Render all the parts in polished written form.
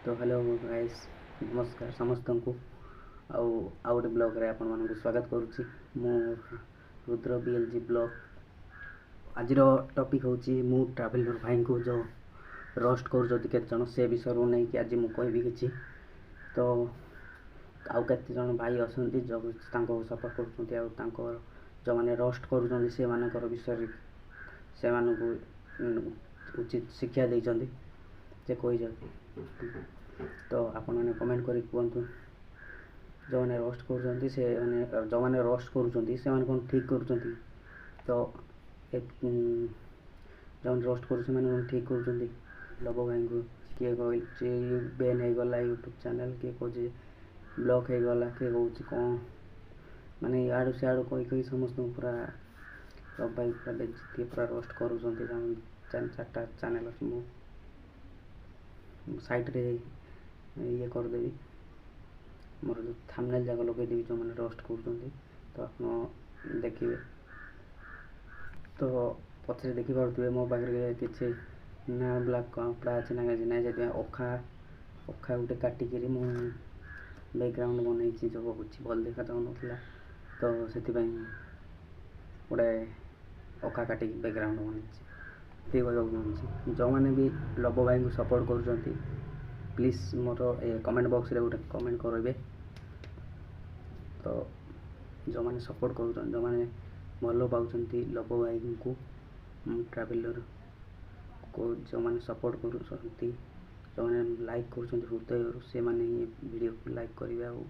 ତ hello guys, ନମସ୍କାର ସମସ୍ତଙ୍କୁ। ଆଉ ଆଉ ଗୋଟେ ବ୍ଲଗ୍ରେ ଆପଣମାନଙ୍କୁ ସ୍ୱାଗତ କରୁଛି। ମୁଁ Rudra B L G blog. ଆଜିର ଟପିକ୍ ହେଉଛି ମୁଁ ଟ୍ରାଭେଲର୍ ଭାଇଙ୍କୁ ଯେଉଁ ରୋଷ୍ଟ କରୁଛନ୍ତି କେତେଜଣ, ସେ ବିଷୟରୁ ନେଇକି ଆଜି ମୁଁ କହିବି କିଛି। ତ ଆଉ କେତେଜଣ ଭାଇ ଅଛନ୍ତି ଯେଉଁ ତାଙ୍କୁ ସପୋର୍ଟ କରୁଛନ୍ତି, ଆଉ ତାଙ୍କର ଯେଉଁମାନେ ରୋଷ୍ଟ କରୁଛନ୍ତି ସେମାନଙ୍କର ବିଷୟରେ ସେମାନଙ୍କୁ ଉଚିତ ଶିକ୍ଷା ଦେଇଛନ୍ତି ଯେ କହିଛନ୍ତି। ତ ଆପଣମାନେ କମେଣ୍ଟ କରିକି କୁହନ୍ତୁ, ଯେଉଁମାନେ ରୋଷ୍ଟ କରୁଛନ୍ତି ସେମାନେ, ଯେଉଁମାନେ ରୋଷ୍ଟ କରୁଛନ୍ତି ସେମାନେ କ'ଣ ଠିକ୍ କରୁଛନ୍ତି? ତ ଯେଉଁମାନେ ରୋଷ୍ଟ କରୁଛନ୍ତି ସେମାନେ କ'ଣ ଠିକ୍ କରୁଛନ୍ତି ଲବ ଭାଇଙ୍କୁ? କିଏ କହୁଛି ବ୍ୟାନ୍ ହେଇଗଲା ୟୁଟ୍ୟୁବ୍ ଚ୍ୟାନେଲ୍, କିଏ କହୁଛି ବ୍ଲକ୍ ହେଇଗଲା, କିଏ କହୁଛି କ'ଣ, ମାନେ ଇଆଡ଼ୁ ସିଆଡ଼ୁ କହି କହି ସମସ୍ତଙ୍କୁ ପୁରା ଲବ ଭାଇ ପୁରା ବେଜିତି, ପୁରା ରୋଷ୍ଟ କରୁଛନ୍ତି। ଚାରିଟା ଚ୍ୟାନେଲ୍ ଅଛି, ମୁଁ ସାଇଡ଼୍ରେ ଇଏ କରିଦେବି, ମୋର ଯେଉଁ ଥାମ୍ବନେଲ୍ ଯାକ ଲଗେଇଦେବି ଯେଉଁମାନେ ରୋଷ୍ଟ କରୁଛନ୍ତି, ତ ଆପଣ ଦେଖିବେ। ତ ପଛରେ ଦେଖିପାରୁଥିବେ, ମୋ ପାଖରେ କିଛି ନା ବ୍ଲାକ୍ କପଡ଼ା ଅଛି ନା କିଛି ନାହିଁ। ସେଥିପାଇଁ ଅଖା ଗୋଟେ କାଟିକିରି ମୁଁ ବ୍ୟାକ୍ଗ୍ରାଉଣ୍ଡ ବନେଇଛି। ଯେଉଁ କିଛି ଭଲ ଦେଖାଯାଉନଥିଲା, ତ ସେଥିପାଇଁ ଗୋଟେ ଅଖା କାଟିକି ବ୍ୟାକ୍ଗ୍ରାଉଣ୍ଡ ବନେଇଛି। ଏତିକି କହିବାକୁ ଚାହୁଁଛି, ଯେଉଁମାନେ ବି ଲବ ଭାଇଙ୍କୁ ସପୋର୍ଟ କରୁଛନ୍ତି, ପ୍ଲିଜ୍ ମୋର ଏ କମେଣ୍ଟ ବକ୍ସରେ ଗୋଟେ କମେଣ୍ଟ କରିବେ। ତ ଯେଉଁମାନେ ସପୋର୍ଟ କରୁଛନ୍ତି, ଯେଉଁମାନେ ଭଲ ପାଉଛନ୍ତି ଲବ ଭାଇଙ୍କୁ, ଟ୍ରାଭେଲର୍କୁ ଯେଉଁମାନେ ସପୋର୍ଟ କରୁଛନ୍ତି, ଯେଉଁମାନେ ଲାଇକ୍ କରୁଛନ୍ତି ହୃଦୟରୁ, ସେମାନେ ହିଁ ଭିଡ଼ିଓକୁ ଲାଇକ୍ କରିବେ ଆଉ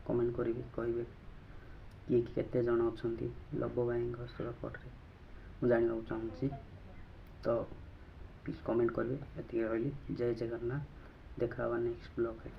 କମେଣ୍ଟ କରିବେ, କହିବେ କିଏ କେତେ ଜଣ ଅଛନ୍ତି ଲବ ଭାଇଙ୍କ ସପୋର୍ଟରେ, ମୁଁ ଜାଣିବାକୁ ଚାହୁଁଛି। ତ ପ୍ଲିଜ୍ କମେଣ୍ଟ କରିବେ। ଏତିକି ରହିଲି। ଜୟ ଜଗନ୍ନାଥ। ଦେଖା ହେବା ନେକ୍ସଟ ବ୍ଲଗ୍ରେ।